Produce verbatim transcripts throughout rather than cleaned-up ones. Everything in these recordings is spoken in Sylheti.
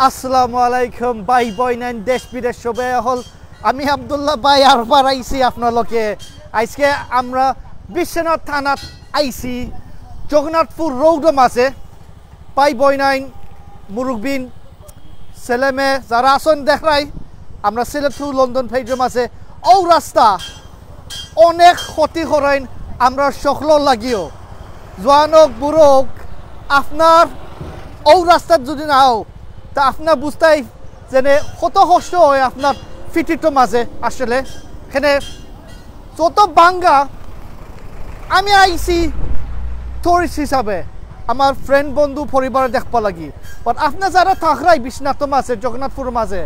আসসালামু আলাইকুম ভাই বইনাইন, দেশ বিদেশ সবে হল। আমি আব্দুল্লাহ ভাই আরবার আইছি আপনার লগে। আজকে আমরা বিশ্বনাথ থানাত আইছি, জগন্নাথপুর রোডর মাঝে। ভাই বইনাইন, মুরব্বিন, ছেলেমেয়ে যারা আছইন দেখরায়, আমরা সিলেট to লন্ডন পেজর মাঝে অউ রাস্তা অনেক ক্ষতি করইন আমরা সকলর লাগিও। জোয়ান অউক, বুড়া অউক, আপনার অউ রাস্তাত যদি না অও, তে আপনার বুঝতায় যেনে কত কষ্ট অয় আপনার ফিটির মাঝে। আসলে এখানে যত ভাঙ্গা, আমি আইছি tourist হিসাবে, আমার friend বন্ধু পরিবার দেখবার লাগি। But আপনার যারা থাকরায় বিশ্বনাথর মাঝে, জগন্নাথপুরর মাঝে,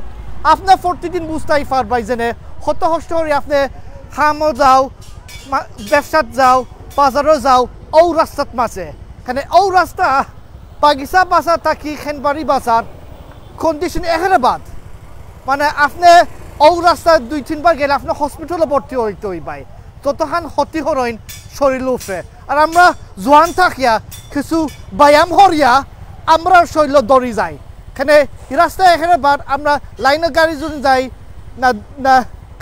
আপনার প্রতিদিন বুঝতায় পারবায় যেনে কত কষ্ট করি আপনে কামো যাও, মা-, ব্যবসাত যাও, বাজারো যাও, অউ রাস্তাত মাঝে। এখানে অউ রাস্তা বাগিচা বাজার থাকি খেনবাড়ি বাজার condition একেবারে bad। মানে আপনে অউ রাস্তা দুই তিনবার গেলে আপনে hospital-ও ভর্তি অইতে অইবায়। ততখান ক্ষতি করইন শরীলর উপরে। আর আমরা জোয়ান থাকিয়া কিছু ব্যায়াম করিয়া আমরার শরীল ধরি যায়। এখানে ই রাস্তা একেবারে bad, আমরা লাইনর গাড়ি যদি যাই, না, না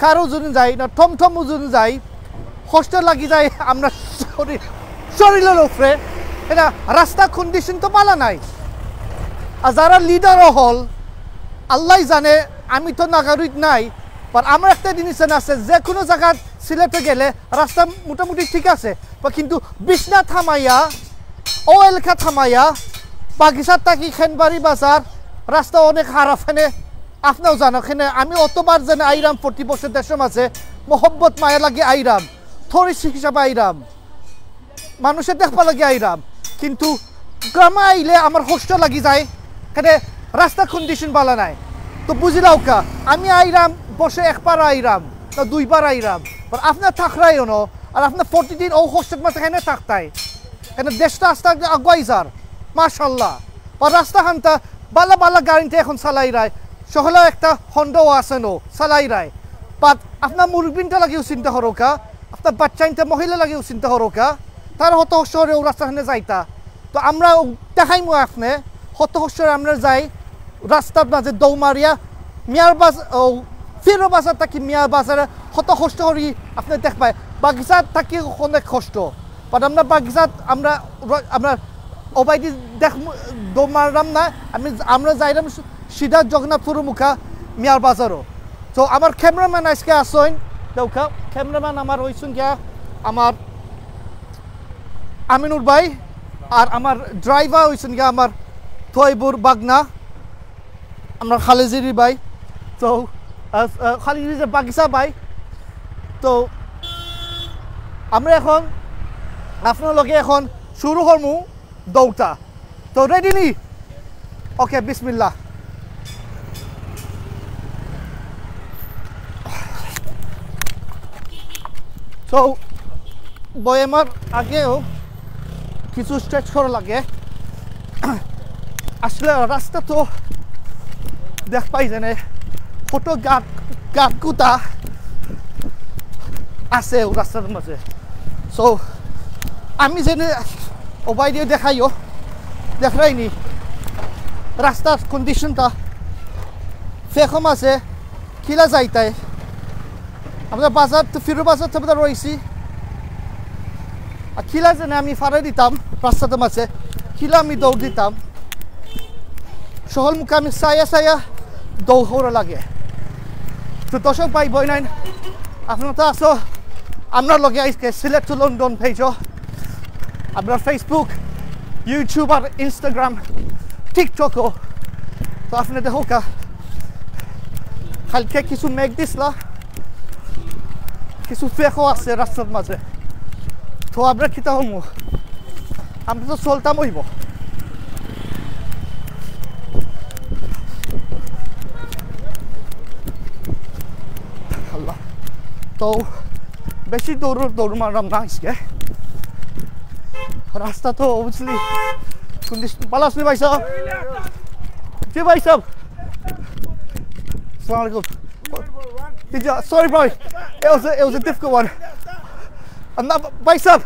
কারো যদি যাই, না টমটমও যদি যাই, কষ্ট লাগি যায় আমরা শরীর, শরীলর উপরে। এরা রাস্তা condition তো ভালা নাই। আর যারা leader অকল, আল্লায় জানে, আমি তো নাগরিক নায়, but আমার একটা জিনিস জানা আছে, যে কোনো জাগাত সিলেটে গেলে রাস্তা মোটামুটি ঠিক আছে, বা কিন্তু বিছনা থামাইয়া, অউ এলাকা থামাইয়া, বাগিচার থাকি খেনবাড়ি বাজার, রাস্তা অনেক খারাপ। এনে আপনাও জানো, এনে আমি অতবার যেনে আইরাম প্রতি বছর দেশর মাঝে, মহব্বত মায়া লাগি আইরাম, tourist হিসাবে আইরাম, মানুষে দেখবার লাগি আইরাম, কিন্তু গ্রামে আইলে আমার কষ্ট লাগি যায়। এনে রাস্তা condition ভালা নাই। তো বুঝিলাউক্কা, আমি আইরাম, বর্ষে একবার আইরাম, না দুইবার আইরাম, আর আপনার থাকরায় অনো, আর আপনার প্রতিদিন অউ কষ্টর মাঝে এনে থাকতায়, এনে দেশটা আস্তে আস্তে আগুয়াই যার, মাশাআল্লাহ। আর রাস্তা খানতা ভালা ভালা গাড়িতে এখন চালাইরায়, সকলে একটা Honda-ও আছে নো, চালাইরায়। But আপনার মুরব্বিনটা লাগিও চিন্তা করউক্কা, আপনার বাচ্চাইনটা, মহিলা লাগিও চিন্তা করউক্কা, তারা কত কষ্ট করি অউ রাস্তা খানে যাইতা। তো আমরা অউ দেখাইমু আপনে, কত কষ্ট করি আমরা যাই রাস্তার মাঝে দৌড় মারিয়া, মিয়ার বাজ-, অউ ফিরো বাজার থাকি মিয়ার বাজারে কত কষ্ট করি আপনে দেখবায়, বাগিচার থাকি অনেক কষ্ট। But আমরা বাগিচাত আমরা র-, আমরা অবায়দি দেখ দৌড় মাররাম না, আমি, আমরা যাইরাম সি-, সিধা জগন্নাথপুর মুখা মিয়ার বাজারও। তো আমার cameraman আজকে আছইন, দেউক্কা, cameraman আমার অইছইন গিয়া আমার আমিনুর ভাই, আর আমার driver অইছইন গিয়া আমার তৈবুর বাগনা। আমরা খালেজিরি ভাই, তো, আহ, আহ, খালেজিরি যে বাগিচা ভাই, তো আমরা এখন আপনার লগে এখন শুরু করমু দৌড়টা। তো ready নি? Okay, বিসমিল্লাহ। তো বয়ামর আগেও কিছু stretch করা লাগে। আসলে রাস্তা তো দেখবায় যেনে কত গাত, গাত গুতা আছে অউ রাস্তার মাঝে। So আমি যেনে অবায়দি দেখাইও, দেখরায় নি রাস্তার condition-টা, ফেখম আছে, কিলা যাইতায়। আমরা বাজার তো, ফিরো বাজার তো আমরা রইছি। আর কিলা যেনে আমি ফাড়া দিতাম রাস্তার মাঝে, কিলা আমি দৌড় দিতাম। সকল মুখা আমি চাইয়া চাইয়া দৌড় করা লাগে। তো দর্শক ভাই বইনাইন, আপনারা তো আছো আমরার লগে আজকে সিলেট to লন্ডন page-ও। আমরার Facebook, YouTube আর Instagram, TikTok-ও। তো আপনে দেখউক্কা, কালকে কিছু মেঘ দিছলা, কিছু ফেখও আছে রাস্তার মাঝে। তো আমরা কিতা করমু? আমরা তো চলতাম অইবো। আল্লাহ। তো বেশি দৌড়, দৌড় মারলাম না আজকে। রাস্তা তো obviously condition ভালা আছে নি ভাই সাহেব? জি ভাই সাহেব। আসসালামু আলাইকুম। Sorry, bro. It was a, it was a difficult one. ভাই সাহেব,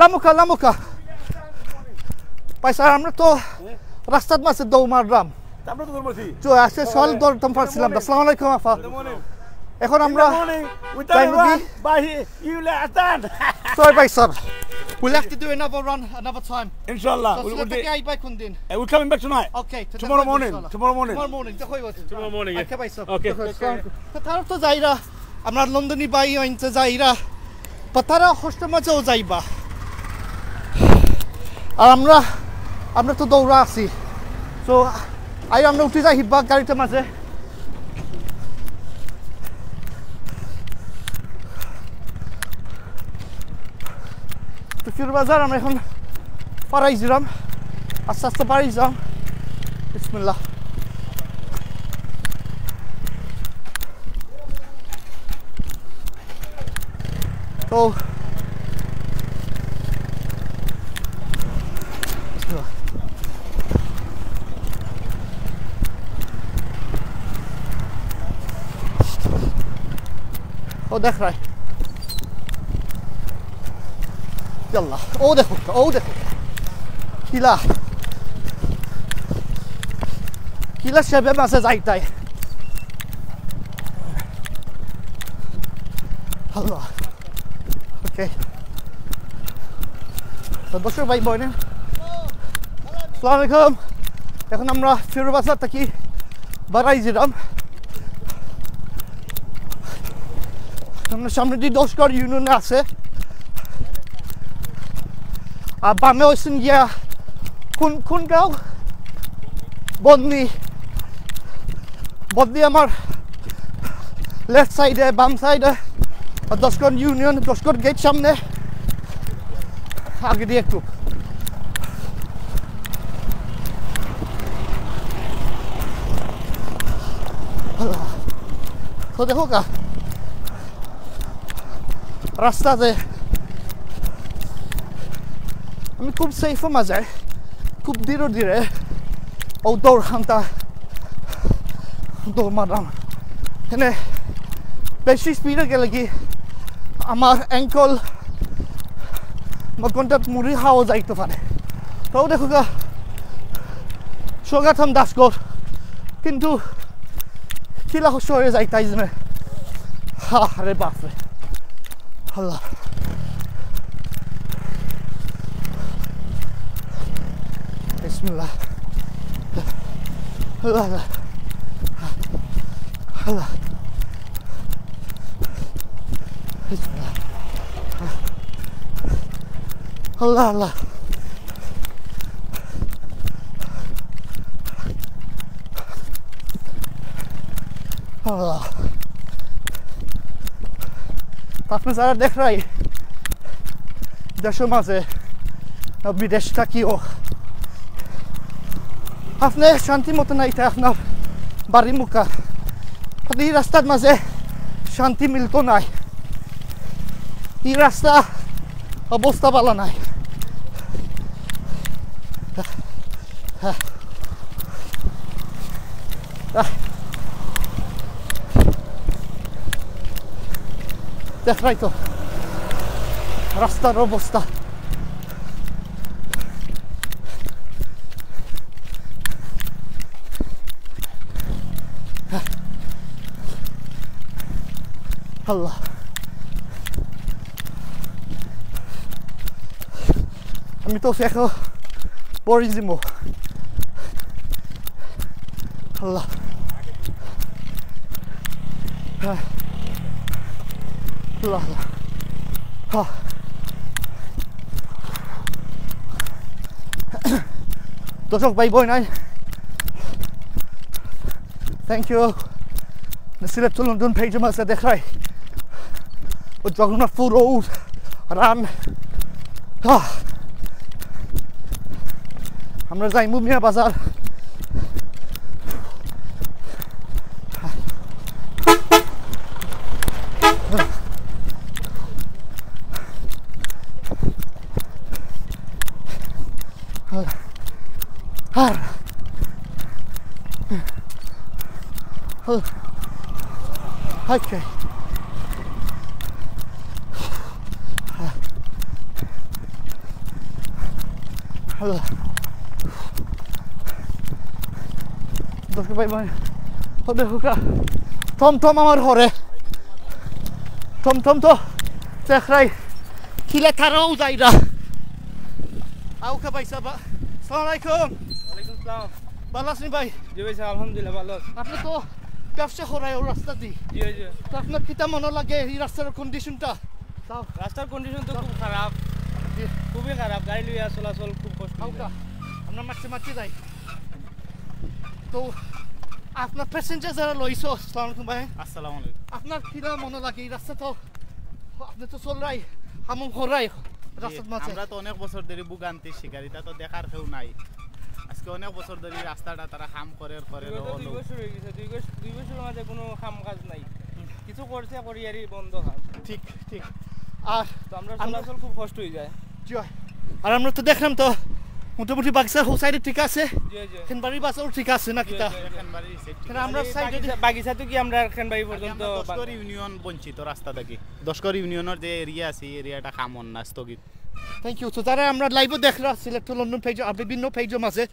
লামুকা, লামুকা। ভাই সাহেব, আমরা তো রাস্তার মাঝে দৌড় মারলাম। আমরা তো ধর্মসি। তো আজকে সকাল ধরতাম পারছিলাম না। আসসালামু আলাইকুম, আফা। এখন আমরা In the morning, we যাই turn নাকি? Around by Yule Atan. Sorry, ভাই, sir. We'll have to do another run, another time. Inshallah. We'll, we'll, আইবা কোন দিন? Uh, we're coming back tonight. Okay, tomorrow morning. Inshallah. Tomorrow morning. Tomorrow morning, দেখা অইবো। Tomorrow morning, yeah. Okay, ভাই, sir. Okay. তো তারা তো যাইরা, আমরা লন্ডনী ভাই অইনতে যাইরা। বা তারা কষ্টর মাঝেও যাইবা। আর আমরা, আমরা তো দৌড়া আছি। So, আই আমরা উঠি যাই হিব্বা গাড়িটার মাঝে। তো ফিরোজবাজার আমরা এখন পারাই যিরাম, আস্তে আস্তে পারাই যিরাম। বিসমিল্লাহ। তো ও দেখ রায়। ইয়াল্লা, ও দেখো, ও দেখো। কিলা, কিলা সেবে মাঝে যাইতাই। আল্লাহ। Okay. তো দর্শক ভাই বোন, আসসালামু আলাইকুম। এখন আমরা ফিরোজবাজার থাকি বারাই যিরাম। আমরা সামনে যে দশগড় ইউনিয়ন আছে, আর বামে অইছইন গিয়া কোন, কোন গাঁও? বদনি। বদনি আমার left side-এ, বাম side-এ, আর দশগড় ইউনিয়ন, দশগড় গেট সামনে, আগে দিয়ে একটু। তো দেখো কা, রাস্তাতে আমি খুব safe-ও মাঝে, খুব ধীরে ধীরে ও দৌড় খান্তা দৌড় মারলাম। এনে বেশি speed-এ গেলে কি আমার ankle বা কোনটা মুড়ি খাওয়া যাইতে পারে। তো দেখো গা, সোগাথাম দাসগর, কিন্তু কিলা কষ্ট অইয়া যাইতাই জানে। হা রে বাপ রে। আল্লাহ। বিসমিল্লাহ। আল্লাহ, আল্লাহ। আল্লাহ। বিসমিল্লাহ। আল্লাহ, আল্লাহ। আল্লাহ। আপনে যারা দেখরায়, দেশর মাঝে বিদেশ থাকিও, আপনে শান্তি মতো নাই, ইটা আপনার বাড়ি মুখা। আপনে ই রাস্তার মাঝে শান্তি মিলতো নায়। ই রাস্তা অবস্থা ভালা নায়। দেখরায় তো রাস্তার অবস্থা। আল্লাহ। আমি তো ফেকো পড়ি যিমু। আল্লাহ। হ্যাঁ। আল্লাহ, আল্লাহ। হ্যাঁ। দর্শক ভাই বোন, I thank you। Sylhet to London page-র মাঝে দেখরায় ও জগন্নাথপুর road run। আহ, আমরা যাইমু মিয়া বাজার। আর, আর, okay. আল্লাহ। দর্শক ভাই বোন, ও দেখউক্কা, টমটম আমার হরে, টমটম তো দেখরায়, কিলা তারাও যাইরা। আউক্কা ভাই সাহেব, আসসালামু আলাইকুম। ওয়ালাইকুম সালাম। ভালা আছইন ভাই? জি ভাই সাহেব, আলহামদুলিল্লাহ, ভালা আছি। আপনে তো ব্যবসা করইন অউ রাস্তা দি। জি, জি। তো আপনার কিতা মনো লাগে ই রাস্তার condition টা? তাও। রাস্তার condition তো খুব খারাপ, জি। খুবই খারাপ, গাড়ি লইয়া চলাচল খুব কষ্ট অয়। আউক্কা, আমরা মারতে মারতে যাই। তো আপনার passenger যারা লইছো, আসসালামু আলাইকুম ভাই। আসসালামু আলাইকুম। আপনার কিলা মনো লাগে ই রাস্তা তো, আপনে তো চলরায়, হামুম কররায় জি, রাস্তার মাঝে। আমরা তো অনেক বছর ধরি ভোগান্তির শিকার, ইটা তো দেখার কেউ নাই। আজকে অনেক বছর ধরি রাস্তাটা তারা কাম করের, করের, বিগত দুই অলো। বছর অই গেছে, দুই বছর, দুই বছরর মাঝে কুনু কাম কাজ নাই। হুম। কিছু করছে, করিয়ারি বন্ধ কাম। ঠিক, ঠিক। আর তো আমরা আমরা চলাচল খুব কষ্ট অই যায়। জি অয়। আর আমরা তো দেখলাম তো মোটামুটি বাক্সার হউ side এ ঠিক আছে, জি, জি। হেনবাড়ির বাজারও ঠিক আছে না জি, কিতা? জি, জি। হেনবাড়ির side ঠিক তাহলে আছে। আমরা এই side এ বাগিচা, বাগিচা তো কি আমরা হেনবাড়ি পর্যন্ত আমরা তো বাগ- দশকর ইউনিয়ন বঞ্চিত রাস্তা থাকি। দশকর ইউনিয়নর যে area আছে, এই area টা কাম অর না, স্থগিত। Thank you। তো যারা আমরা live ও দেখরা, Sylhet to London page আর বিভিন্ন page র মাঝে,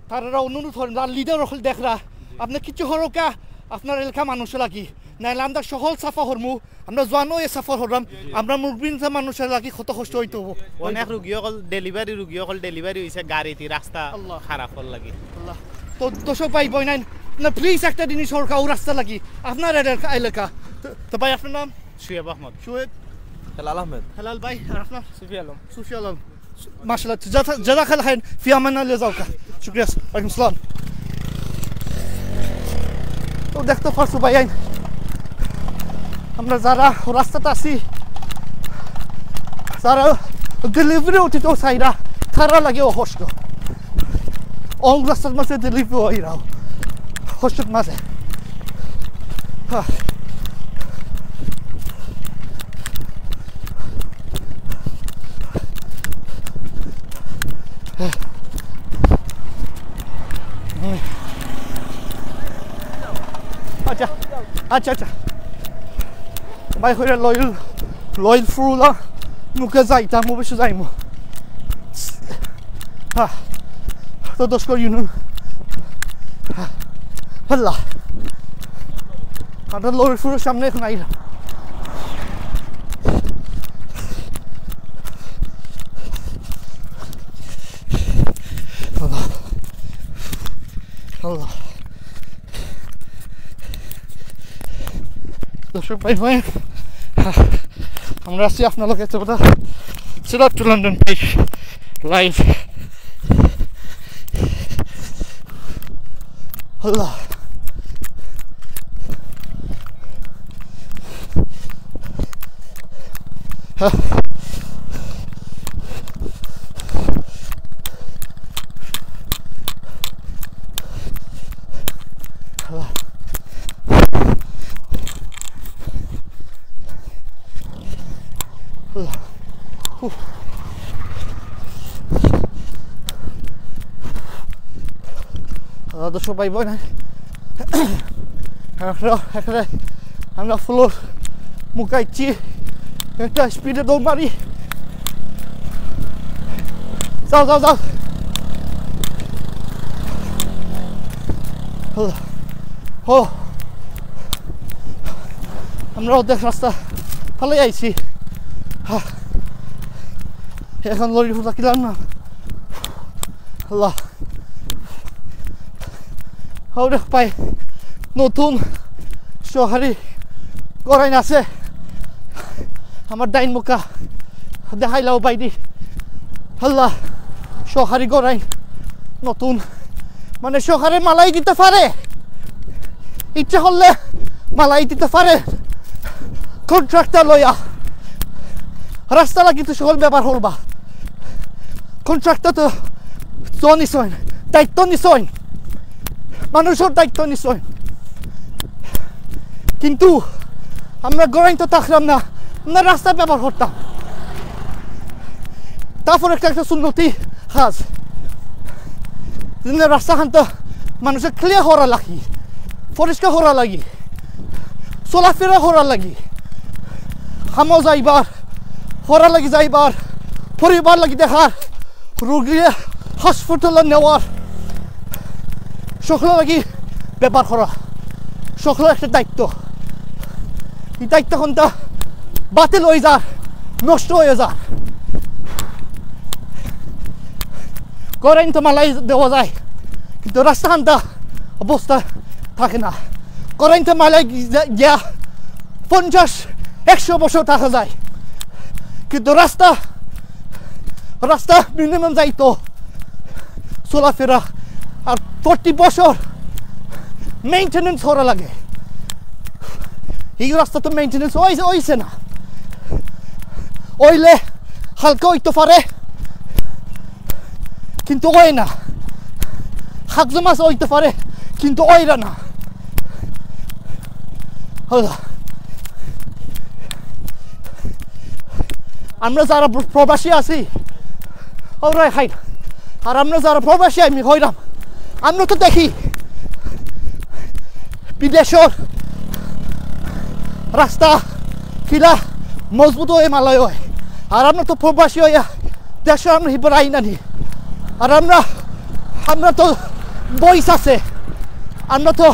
তারারে অনুরোধ করইন, যারা leader অকল দেখরা, আপনে কিছু করউক্কা আপনার এলাকার মানুষর লাগি, নাইলে আমরা সকল ছাফা করমু, আমরা জোয়ান অইয়া ছাফা কররাম, আমরা মুরব্বিন মানুষর লাগি কত কষ্ট অইতো। অনেক রুগী অকল, delivery রুগী অকল delivery অইছে গাড়িত, রাস্তা আল্লাহ। খারাপর লাগি। আল্লাহ। তো দর্শক ভাই বোন, না, please একটা জিনিস করউক্কা অউ রাস্তা লাগি, আপনার এলাকা, এলাকা। তো, তো ভাই, আপনার নাম? শুয়েব আহমদ। শুয়েব। হেলাল আহমেদ। হেলাল ভাই, আর আপনার? সুফি আলম। সুফি আলম। মাশাআল্লাহ, জাযা-, জাযাকাল্লাহ খাইরান, ফি আমানিল্লাহ, যাউক্কা। শুকরিয়া, ওয়ালাইকুম আসসালাম। তো দেখতে পারছো ভাইয়াইন, আমরা যারা রাস্তাত আছি, যারা delivery অতীত চাইরা, তারার লাগিও কষ্ট। অউ রাস্তার মাঝে delivery অইরাও কষ্টর মাঝে। হ্যাঁ। আচ্ছা, আচ্ছা, আচ্ছা। ভাই, কইরা লইল, লইল ফুরুলা মুখে যাইতাম, অবশ্য যাইমু। হ্যাঁ, তো দশকর ইউনিয়ন। আল্লাহ, আমরা লইল ফুরুর সামনে এখন আইলাম। আল্লাহ, আল্লাহ। দর্শক ভাই বোন, আমরা আছি আপনার লগে, তো কথা Sylhet to London page live। আল্লাহ। আল্লাহ। উফ। আল্লাহ, দর্শক ভাই বোন, আমরা এখানে, আমরা ফুরুর মুখে আইছি, একটা speed এ দৌড় মারি। যাও, যাও, যাও। আল্লাহ। ও, আমরা অর্ধেক রাস্তা ফালাই আইছি। হা। এখন লরি ফুটা কিলাম না। আল্লাহ। ওরে ভাই, নতুন সরকারি গড়াইন আছে আমার ডাইন মুখা, দেখাইলাও বাইদি। আল্লাহ, সরকারি গড়াইন নতুন, মানে সরকারে মালাই দিতে পারে, ইচ্ছা করলে মালাই দিতে পারে। কন্ট্রাক্টর লইয়া রাস্তা লাগি তো সকল ব্যাপার করবা। কন্ট্রাক্টর তো, তো নিছইন, দায়িত্ব নিছইন, মানুষর দায়িত্ব নিছইন। কিন্তু আমরা গড়াইন তো থাকলাম না, আমরা রাস্তার ব্যাপার করতাম। তারপর একটা, একটা সুন্নতি কাজ, যেন রাস্তাখান তো মানুষে ক্লিয়ার করা লাগি, পরিষ্কার করা লাগি, চলাফেরা করা লাগি, কামো যাইবার, করা লাগি যাইবার, পরিবার লাগি দেখার, রুগী হসপিটালে নেওয়ার, সকলর লাগি ব্যাপার করা, সকলর একটা দায়িত্ব। এই দায়িত্ব কোনটা বাতিল হয়ে যার, নষ্ট হয়ে যার। করেন তো মালাই দেওয়া যায়, কিন্তু রাস্তা খানটা অবস্থা থাকে না। করেন তো মালাই গিয়া পঞ্চাশ, একশো বছর থাকা যায়, কিন্তু রাস্তা, রাস্তা মিনিমাম যাইতো চলাফেরা, আর প্রতি বছর মেইনটেনেন্স করা লাগে। এই রাস্তা তো মেইনটেনেন্স হইছে, হইছে না, হইলে হালকা হইতে পারে, কিন্তু হয় না। হাগজমাস হইতে পারে, কিন্তু হয় না। আল্লাহ। আমরা যারা প্র-, প্রবাসী আছি, ওরাই খাই না। আর আমরা যারা প্রবাসী, আমি হইলাম, আমরা তো দেখি বিদেশর রাস্তা কিলা মজবুত হয়ে মালয় হয়, আর আমরা তো প্রবাসী হইয়া দেশে আমরা হিবার আইন আনি। আর আমরা, আমরা তো ভয়েস আছে, আমরা তো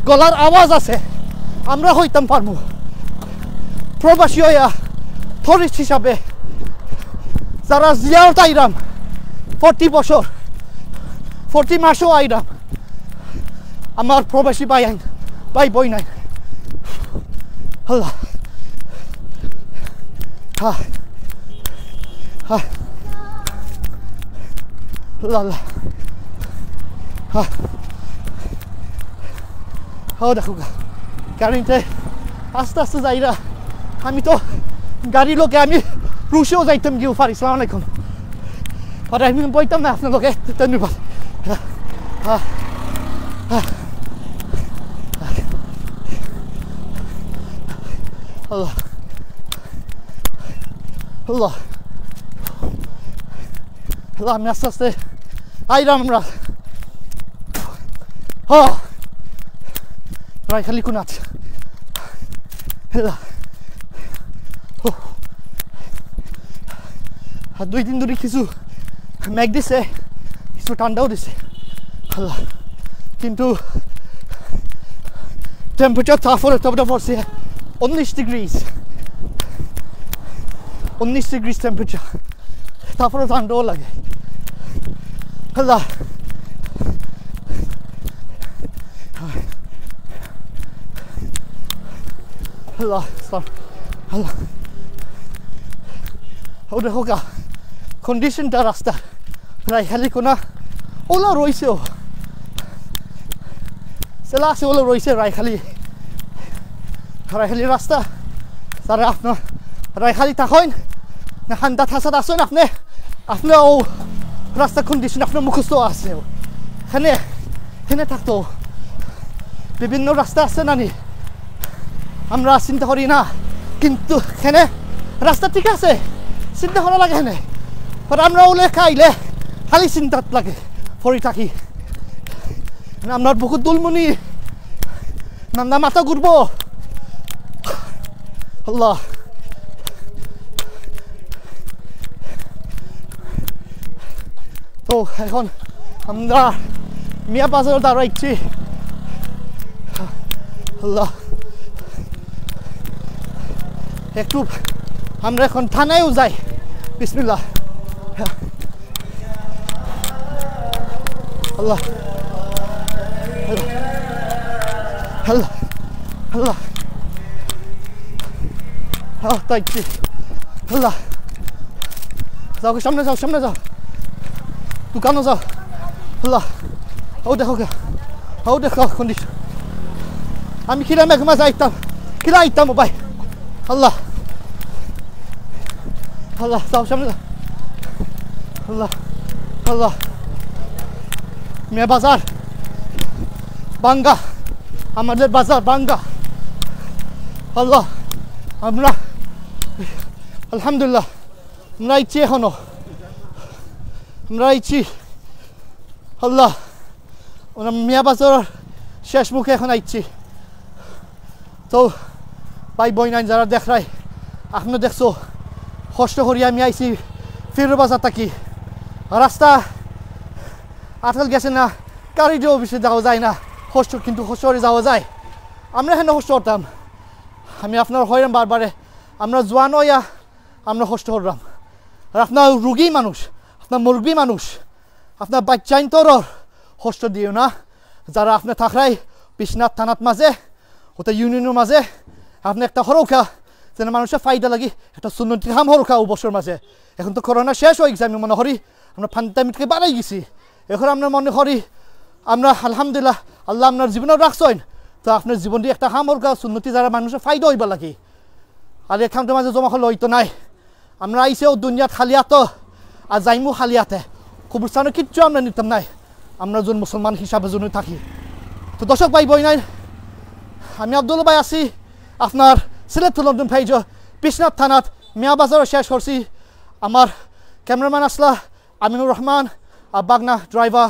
গলার আওয়াজ আছে, আমরা হইতাম পারমু। প্রবাসী হইয়া টুরিস্ট হিসাবে যারা জিয়ারত আইরাম, ফর্টি বছর, ফর্টি মাসও আইরাম, আমার প্রবাসী ভাই আইন, ভাই বই নাই। আল্লাহ। হা। হা। আল্লাহ, আল্লাহ। হা। ও দেখো গা, গাড়িতে আস্তে আস্তে যাইরা। আমি তো গাড়ি লগে আমি রুশেও যাইতাম গিয়ে পারি। সালাম আলাইকুম। আর আমি বইতাম না আপনার লগে। ধন্যবাদ। হা, হা, হা। আল্লাহ। আল্লাহ। আল্লাহ, আমি আস্তে আস্তে আইরাম আমরা। হ। রায়খালি কোনাত। আল্লাহ। ও। আর দুই দিন ধরে কিছু মেঘ দিছে, কিছু ঠান্ডাও দিছে। আল্লাহ। কিন্তু টেম্পারেচার তারপরে তবে পড়ছে উনিশ ডিগ্রিজ। উনিশ ডিগ্রিজ টেম্পারেচার। তারপরে ঠান্ডাও লাগে। আল্লাহ। আল্লাহ, আল্লাহ। ও দেখো গা, কন্ডিশনটা রাস্তা। রায়খালি কোনা ওলা রইছেও। সেলা আছে ওলা রইছে রায়খালি। রায়খালি রাস্তা। স্যার, আপনার রায়খালি থাকইন না হান্দাত হাসাত আসইন আপনি? আপনি ও রাস্তা কন্ডিশন আপনার মুখস্থ আছে। এখানে, এখানে থাকতো বিভিন্ন রাস্তা আছে নানি? আমরা চিন্তা করি না, কিন্তু এখানে রাস্তা ঠিক আছে, চিন্তা করা লাগে এখানে। আর আমরা ওলে খাইলে খালি চিন্তাত লাগে, পড়ি থাকি। আমরা বুকুত দুলমুনি, নান্দা মাথা ঘুরবো। আল্লাহ। তো এখন আমরা মিয়া বাজার দাঁড়াইছি। আল্লাহ, একটু আমরা এখন থানায়ও যাই। বিসমিল্লাহ। আল্লাহ, আল্লাহ, আল্লাহ, আল্লাহ, তাই কি? আল্লাহ, যাও, সামনে যাও, সামনে যাও, দোকানো যাও। আল্লাহ, ও দেখো গা, ও দেখো কন্ডিশন। আমি কিরাম এক মাস আইতাম, কিরা আইতাম ও ভাই। আল্লাহ, আল্লাহ, যাও সামনে যাও। আল্লাহ, আল্লাহ, মিয়া বাজার বাঙ্গা, আমাদের বাজার বাঙ্গা। আল্লাহ, আমরা আলহামদুলিল্লাহ, আমরা আইছি এখনো, আমরা আইছি। আল্লাহ, আমরা মিয়া বাজার শেষ মুখে এখন আইছি। তো ভাই বইনাইন যারা দেখরায়, আপনি দেখছো, কষ্ট করি আমি আইছি ফিরোজ বাজার থাকি। রাস্তা আটকাল গেছে না, গাড়ি দিয়া অফিসে যাওয়া যায় না, কষ্ট, কিন্তু কষ্ট করি যাওয়া যায়। আমরা এখানো কষ্ট করতাম, আমি আপনার হইরাম বারবারে, আমরা জোয়ান অইয়া আমরা কষ্ট করলাম। আর আপনার রুগী মানুষ, আপনার মুরব্বী মানুষ, আপনার বাচ্চাইন্তরর কষ্ট দিও না, যারা আপনার থাকরায় বিশ্বনাথ থানাত মাঝে, ওটা ইউনিয়নর মাঝে, আপনি একটা হরৌকা, যেন মানুষের ফায়দা লাগি একটা সুন্নতি কাম হরৌকা অবসর মাঝে। এখন তো করোনা শেষ অই গেছে, আমি মনে করি আমরা প্যান্ডেমিক থাকি বারই গেছি। এখন আমরা মনে করি আমরা আলহামদুলিল্লাহ, আল্লাহ আপনার জীবনও রাখছইন, তো আপনার জীবন দিয়া একটা কাম হরৌকা সুন্নতি, যারা মানুষের ফায়দা অইবার লাগি। আর এখানটার মাঝে জমা করলে অইতো নায়। আমরা আইছি অউ দুনিয়াত খালি আতো, আর যাইমু খালি আতে। কবরস্থানো কিচ্ছু আমরা নিতাম নায়, আমরা যেন মুসলমান হিসাবে যেন থাকি। তো দর্শক ভাই বইনাইন, আমি আব্দুল ভাই আছি আপনার সিলেট টু লন্ডন পেইজো, বিশ্বনাথ থানাত মিয়া বাজারো শেষ করছি। আমার ক্যামেরাম্যান আছলা আমিনুর রহমান, আর বাগনা ড্রাইভার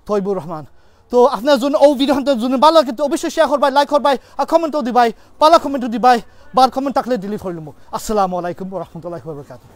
তৈবুর রহমান। তো আপনার যেন অউ ভিডিও খান যেন ভালা লাগে, তো অবশ্যই শেয়ার করবায়, লাইক করবায়, আর কমেন্টও দিবায়, ভালা কমেন্টও দিবায়, বাদ কমেন্ট থাকলে ডিলিট করিলিমু। আসসালামু আলাইকুম ওয়া রাহমাতুল্লাহি ওয়া বারাকাতুহু।